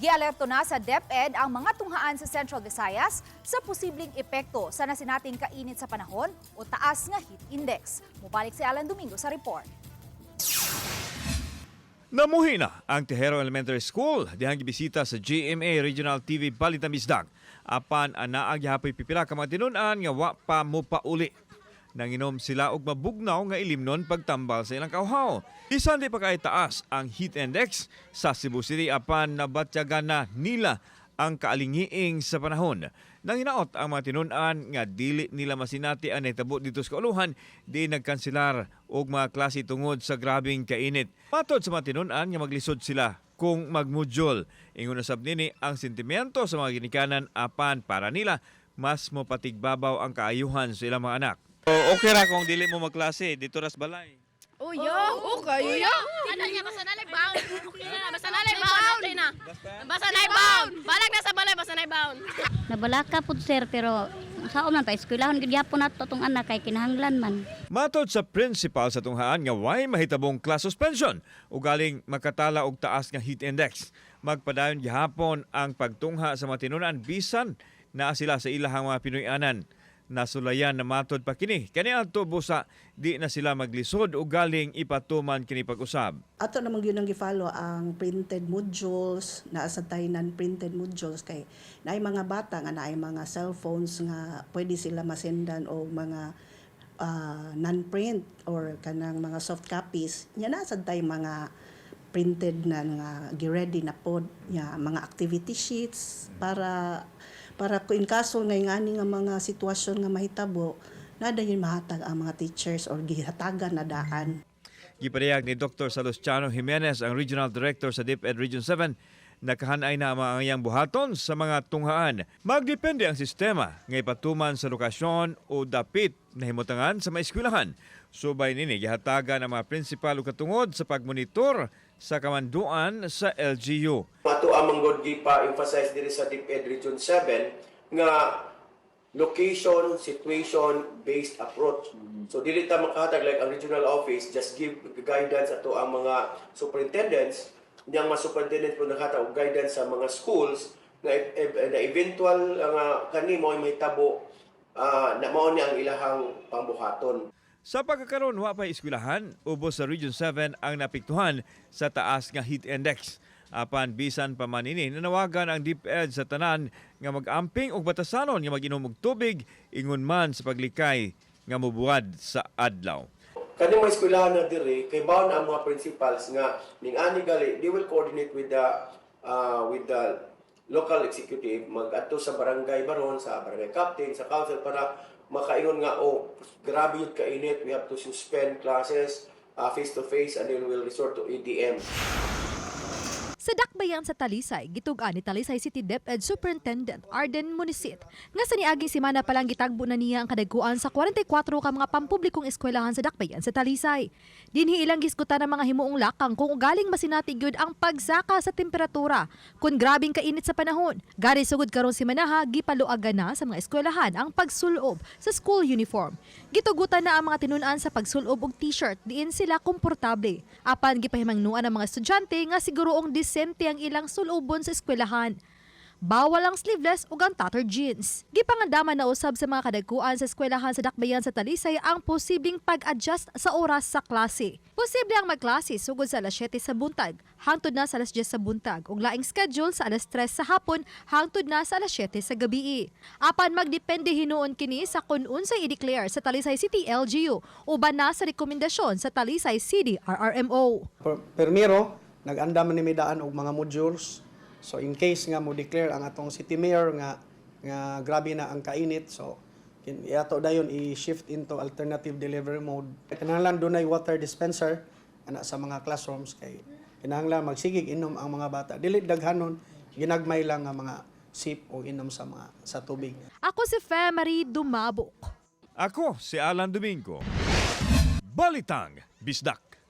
Gialerto na sa DepEd ang mga tunghaan sa Central Visayas sa posibleng epekto sa nasinating kainit sa panahon o taas nga heat index. Mubalik si Alan Domingo sa report. Namuhi na ang Tejero Elementary School dihang gibisita sa GMA Regional TV Balitang Bisdak. Apan anaa gihapoy pipila ka mga tinun-an nga wa pa mo pauli. Nanginom sila og mabugnaw nga ilimnon pagtambal sa ilang kauhaw. Bisan di pa kay taas ang heat index sa Cebu City, apan nabatyagan na nila ang kaalingiing sa panahon. Nanginaot ang mga tinun-an nga dili nila masinati ang nahitabo dito sa kauluhan, di nagkanselar og mga klase tungod sa grabing kainit. Matod sa mga tinun-an nga maglisod sila kung magmodule. Ingon usab nini ang sentimiento sa mga ginikanan, apan para nila mas mopatigbabaw ang kaayuhan sa ilang mga anak. Okay ra kung dili mo magklase dito ras balay. Oh, yeah. Okay, yeah. Ano niya, basta nalay bound. Okay na, basta nalay bound. Okay na. Basta nalay bound. Balag na sa balay, basta nalay bound. Nabalaka pud, sir, pero saon man pa eskwelahon gid gyapon nato tong anak kay kinahanglan man. Matod sa principal sa tunghaan nga way mahitabong class suspension ugaling makatala og taas nga heat index. Magpadayon gihapon ang pagtungha sa mga tinunan bisan naa sila sa ilahang mga Pinoy-anan. Nasulayan na matod pa kini. Kaniadto busa di na sila maglisod ugaling ipatuman kini pag-usab. Ato namang yun ang gi-follow ang printed modules, naa sa tay non-printed modules kay naay mga bata nga naay mga cellphones nga pwede sila masendan o mga non-print or kanang mga soft copies. Nya naa sad tay mga printed na nga gi-ready na pod nya mga activity sheets para kung in kaso nga ingani nga mga sitwasyon nga mahitabo na dayon mahatag ang mga teachers or gihatagan na daan. Gipadayag ni Dr. Salustiano Jimenez, ang Regional Director sa DepEd Region 7, nakahanay na ang mga angayang buhaton sa mga tunghaan. Magdepende ang sistema nga ipatuman sa lokasyon o dapit na himutangan sa maeskwelahan. Subay nini, gihatagan ang mga prinsipal o katungod sa pagmonitor sa kamanduan sa LGU. Ato amang god gipa-emphasize diri sa DepEd Region 7 nga location, situation based approach. So dili ta makahatag, like ang regional office just give guidance ato ang mga superintendents, niyang mga superintendent po naghatag og guidance sa mga schools nga na eventual nga kani mao mahitabo na mao ni ang ilahang pangbuhaton. Sa pagkakaroon, wa pa'y eskwelahan ubos sa Region 7 ang napiktuhan sa taas nga heat index. Apan bisan pa man ini, nanawagan ang DepEd sa tanan nga mag-amping og batasanon nga mag-inom og tubig ingon man sa paglikay nga mubuwad sa adlaw. Kani mga eskwelahan na diri kay baon ang mga principals nga ning ani gali they will coordinate with the local executive, magadto sa barangay baron, sa barangay captain, sa council, para makaingon nga, "Oh, grabe yun kainit, we have to suspend classes face to face and then we'll resort to EDM." Sa dakbayan sa Talisay, gitug-an ni Talisay City DepEd Superintendent Arden Munisit nga sa niaging semana pa lang gitagbo na niya ang kadagkuan sa 44 ka mga pampublikong eskwelahan sa dakbayan sa Talisay. Dinhi ilang gisgutan ang mga himuong lakang kung ugaling masinati gyud ang pagsaka sa temperatura kung grabing kainit sa panahon. Gari sugod karong semanaha, gipaluagan na sa mga eskwelahan ang pagsulob sa school uniform. Gitugutan na ang mga tinun-an sa pagsulob og t-shirt diin sila komportable. Apan gipahimangnuan ang mga estudyante nga siguroong disente ang ilang sulobon sa eskwelahan. Bawal ang sleeveless ug ang tattered jeans. Gipangandaman na usab sa mga kadagkuan sa eskwelahan sa dakbayan sa Talisay ang posibleng pag-adjust sa oras sa klase. Posible ang magklase sugod sa alas 7 sa buntag hangtod na sa alas 10 sa buntag ug laing schedule sa alas 3 sa hapon hangtod na sa alas 7 sa gabi. Apan magdepende hinuon kini sa kung unsay i-declare sa Talisay City LGU uban na sa rekomendasyon sa Talisay City RRMO. Permiro, nag-andam ni mi daan og mga modules. So in case nga mo declare ang atong city mayor nga grabe na ang kainit, so iato dayon i-shift into alternative delivery mode. Kinahanglan dunay water dispenser ana sa mga classrooms kay kinahanglan magsigig inom ang mga bata. Dili daghanon, ginagmay lang nga mga sip o inom sa mga sa tubig. Ako si Fe Marie Dumabok. Ako si Alan Domingo. Balitang Bisdak.